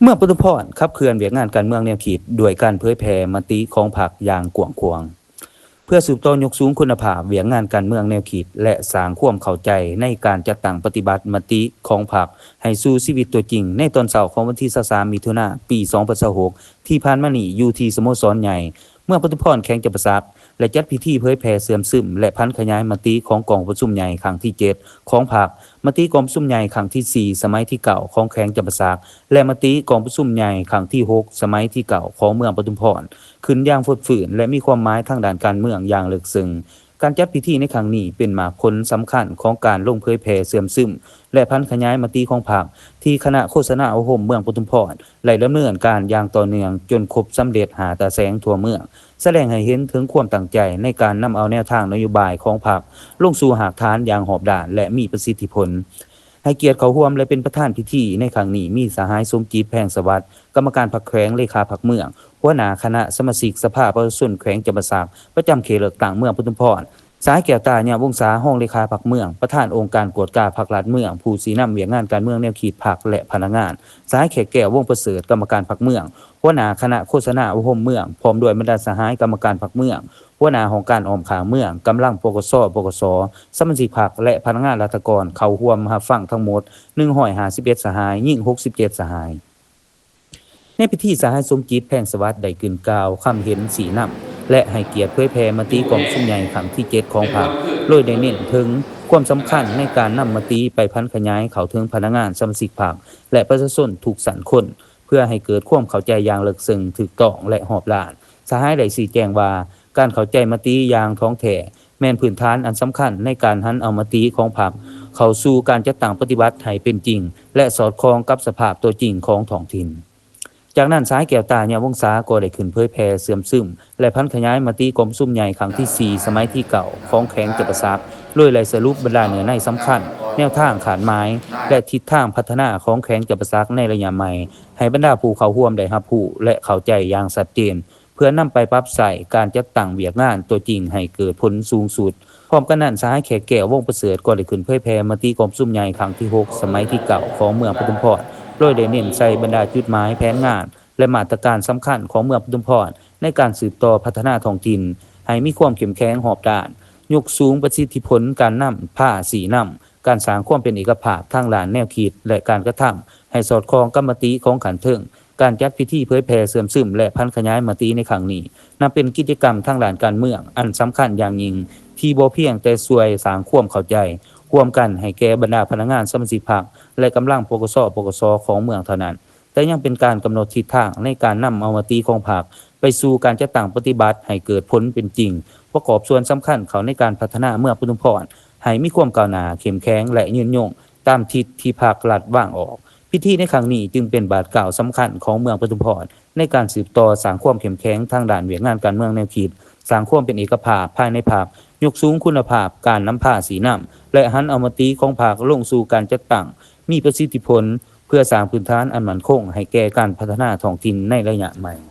ມືອງປະທຸມພອນ ຂັບເຄື່ອນວຽກງານການເມືອງແນວຄິດ ດ້ວຍການເຜີຍແຜ່ມະຕິຂອງພັກຢ່າງກວ້າງຂວາງ ເພື່ອສືບຕໍ່ຍົກສູງຄຸນນະພາບວຽກງານການເມືອງແນວຄິດ ແລະ ສ້າງຄວາມເຂົ້າໃຈໃນການຈັດຕັ້ງປະຕິບັດມະຕິຂອງພັກໃຫ້ສູ່ຊີວິດຕົວຈິງ ໃນຕອນເຊົ້າຂອງວັນທີຊາວສາມ ມິຖຸນາ ປີສອງພັນຊາວຫົກ ທີ່ຜ່ານມານີ້ ຢູ່ທີ່ສະໂມສອນໃຫຍ່ເມືອງປະທຸມພອນ ແຂວງຈຳປາສັກ ແລະ ຈັດພິທີເຜີຍແຜ່ເຊື່ອມຊຶມ ແລະ ຜັນຂະຫຍາຍມະຕິຂອງກອງປະຊຸມໃຫຍ່ຄັ້ງທີເຈັດຂອງພັກ, ມະຕິກອງປະຊຸມໃຫຍ່ຄັ້ງທີສີ່ ສະໄໝທີເກົ້າຂອງແຂວງຈຳປາສັກ ແລະ ມະຕິກອງປະຊຸມໃຫຍ່ຄັ້ງທີຫົກ ສະໄໝທີເກົ້າຂອງເມືອງປະທຸມພອນ ຂຶ້ນຢ່າງຟົດຟື້ນ ແລະ ມີຄວາມໝາຍທາງດ້ານການເມືອງຢ່າງເລິກເຊິ່ງ. ການຈັດພິທີໃນຄັ້ງນີ້ ເປັນໝາກຜົນສຳຄັນຂອງການລົງເຜີຍແຜ່ເຊື່ອມຊຶມ ແລະ ຜັນຂະຫຍາຍມະຕິຂອງພັກ ທີ່ຄະນະໂຄສະນາອົບຮົມເມືອງປະທຸມພອນ ໄດ້ດຳເນີນການຢ່າງຕໍ່ເນື່ອງຈົນຄົບສຳເລັດຫ້າຕາແສງທົ່ວເມືອງ, ສະແດງໃຫ້ເຫັນເຖິງຄວາມຕັ້ງໃຈໃນການນຳເອົາແນວທາງນະໂຍບາຍຂອງພັກລົງສູ່ຮາກຖານຢ່າງຮອບດ້ານ ແລະ ມີປະສິດທິຜົນ. ໃຫ້ກຽດເຂົ້າຮ່ວມ ແລະ ເປັນປະທານພິທີໃນຄັ້ງນີ້ ມີສະຫາຍ ສົມຈິດ ແພງສະຫວັດ ກຳມະການພັກແຂວງ, ເລຂາພັກເມືອງ, ຫົວໜ້າຄະນະສະມາຊິກສະພາປະຊາຊົນແຂວງຈຳປາສັກ ປະຈຳເຂດເລືອກຕັ້ງເມືອງປະທຸມພອນ, ສະຫາຍ ແກ້ວຕາ ຍະວົງສາ ຮອງເລຂາພັກເມືອງ, ປະທານອົງການກວດກາພັກລັດເມືອງ, ຜູ້ຊີ້ນຳວຽກງານການເມືອງແນວຄິດພັກ ແລະ ພະນັກງານ, ສະຫາຍ ແຂກແກ້ວ ວົງປະເສີດ ກຳມະການພັກເມືອງ, ຫົວໜ້າຄະນະໂຄສະນາອົບຮົມເມືອງ ພ້ອມດ້ວຍບັນດາສະຫາຍກຳມະການພັກເມືອງ, ຫົວໜ້າຫ້ອງການອ້ອມຂ້າງເມືອງ, ກຳລັງ ປກສ, ປກສ, ສະມາຊິກພັກ ແລະ ພະນັກງານລັດຖະກອນ ເຂົ້າຮ່ວມຮັບຟັງທັງໝົດ ໜຶ່ງຮ້ອຍຫ້າສິບເອັດສະຫາຍ, ຍິງຫົກສິບເຈັດສະຫາຍ. ໃນພິທີ ສະຫາຍ ສົມຈິດ ແພງສະຫວັດ ໄດ້ຂຶ້ນກ່າວຄຳເຫັນຊີ້ນຳ ແລະ ໃຫ້ກຽດເຜີຍແຜ່ມະຕິກອງປະຊຸມໃຫຍ່ຄັ້ງທີເຈັດຂອງພັກ ໂດຍໄດ້ເນັ້ນເຖິງຄວາມສຳຄັນໃນການນຳມະຕິໄປຜັນຂະຫຍາຍເຂົ້າເຖິງພະນັກງານ, ສະມາຊິກພັກ ແລະ ປະຊາຊົນທຸກຊັ້ນຄົນ ເພື່ອໃຫ້ເກີດຄວາມເຂົ້າໃຈຢ່າງເລິກເຊິ່ງ, ຖືກຕ້ອງ ແລະ ຮອບດ້ານ. ສະຫາຍໄດ້ຊີ້ແຈງວ່າ ການເຂົ້າໃຈມະຕິຢ່າງທ່ອງແທ້ ແມ່ນພື້ນຖານອັນສຳຄັນໃນການຫັນເອົາມະຕິຂອງພັກເຂົ້າສູ່ການຈັດຕັ້ງປະຕິບັດໃຫ້ເປັນຈິງ ແລະ ສອດຄ່ອງກັບສະພາບຕົວຈິງຂອງທ້ອງຖິ່ນ. ຈາກນັ້ນ ສະຫາຍ ແກ້ວຕາ ຍະວົງສາ ກໍໄດ້ຂຶ້ນເຜີຍແຜ່ເຊື່ອມຊຶມ ແລະ ຜັນຂະຫຍາຍມະຕິກອງປະຊຸມໃຫຍ່ຄັ້ງທີສີ່ ສະໄໝທີເກົ້າຂອງແຂວງຈຳປາສັກ ໂດຍໄດ້ສະຫຼຸບບັນດາເນື້ອໃນສຳຄັນ, ແນວທາງຄາດໝາຍ ແລະ ທິດທາງພັດທະນາຂອງແຂວງຈຳປາສັກໃນໄລຍະໃໝ່ ໃຫ້ບັນດາຜູ້ເຂົ້າຮ່ວມໄດ້ຮັບຮູ້ ແລະ ເຂົ້າໃຈຢ່າງຊັດເຈນ ເພື່ອນຳໄປປັບໃຊ້ການຈັດຕັ້ງວຽກງານຕົວຈິງໃຫ້ເກີດຜົນສູງສຸດ. ພ້ອມກັນນັ້ນ ສະຫາຍ ແຂກແກ້ວ ວົງປະເສີດ ກໍໄດ້ຂຶ້ນເຜີຍແຜ່ມະຕິກອງປະຊຸມໃຫຍ່ຄັ້ງທີຫົກ ສະໄໝທີເກົ້າຂອງເມືອງປະທຸມພອນ ໂດຍໄດ້ເນັ້ນໃສ່ບັນດາຈຸດໝາຍ, ແຜນງານ ແລະ ມາດຕະການສຳຄັນຂອງເມືອງປະທຸມພອນ ໃນການສືບຕໍ່ພັດທະນາທ້ອງຖິ່ນໃຫ້ມີຄວາມເຂັ້ມແຂງຮອບດ້ານ, ຍົກສູງປະສິດທິຜົນການນຳພາຊີ້ນຳ, ການສ້າງຄວາມເປັນເອກະພາບທາງດ້ານແນວຄິດ ແລະ ການກະທຳ ໃຫ້ສອດຄ່ອງກັບມະຕິຂອງຂັ້ນເທິງ. ການຈັດພິທີເຜີຍແຜ່ເຊື່ອມຊຶມ ແລະ ຜັນຂະຫຍາຍມະຕິໃນຄັ້ງນີ້ ນັບເປັນກິດຈະກຳທາງດ້ານການເມືອງອັນສຳຄັນຢ່າງຍິ່ງ ທີ່ບໍ່ພຽງແຕ່ຊ່ວຍສ້າງຄວາມເຂົ້າໃຈຮ່ວມກັນໃຫ້ແກ່ບັນດາພະນັກງານ, ສະມາຊິກພັກ ແລະ ກຳລັງ ປກສ, ປກສ ຂອງເມືອງເທົ່ານັ້ນ, ແຕ່ຍັງເປັນການກຳນົດທິດທາງໃນການນຳເອົາມະຕິຂອງພັກໄປສູ່ການຈັດຕັ້ງປະຕິບັດໃຫ້ເກີດຜົນເປັນຈິງ, ປະກອບສ່ວນສຳຄັນເຂົ້າໃນການພັດທະນາເມືອງປະທຸມພອນໃຫ້ມີຄວາມກ້າວໜ້າ, ເຂັ້ມແຂງ ແລະ ຍືນຍົງຕາມທິດທີ່ພັກລັດວາງອອກ. ພິທີໃນຄັ້ງນີ້ຈຶ່ງເປັນບາດກ້າວສຳຄັນຂອງເມືອງປະທຸມພອນ ໃນການສືບຕໍ່ສ້າງຄວາມເຂັ້ມແຂງທາງດ້ານວຽກງານການເມືອງແນວຄິດ, ສ້າງຄວາມເປັນເອກະພາບພາຍໃນພັກ, ຍົກສູງຄຸນນະພາບການນຳພາຊີ້ນຳ ແລະ ຫັນເອົາມະຕິຂອງພັກລົງສູ່ການຈັດຕັ້ງມີປະສິດທິຜົນ ເພື່ອສ້າງພື້ນຖານອັນໝັ້ນຄົງໃຫ້ແກ່ການພັດທະນາທ້ອງຖິ່ນໃນໄລຍະໃໝ່.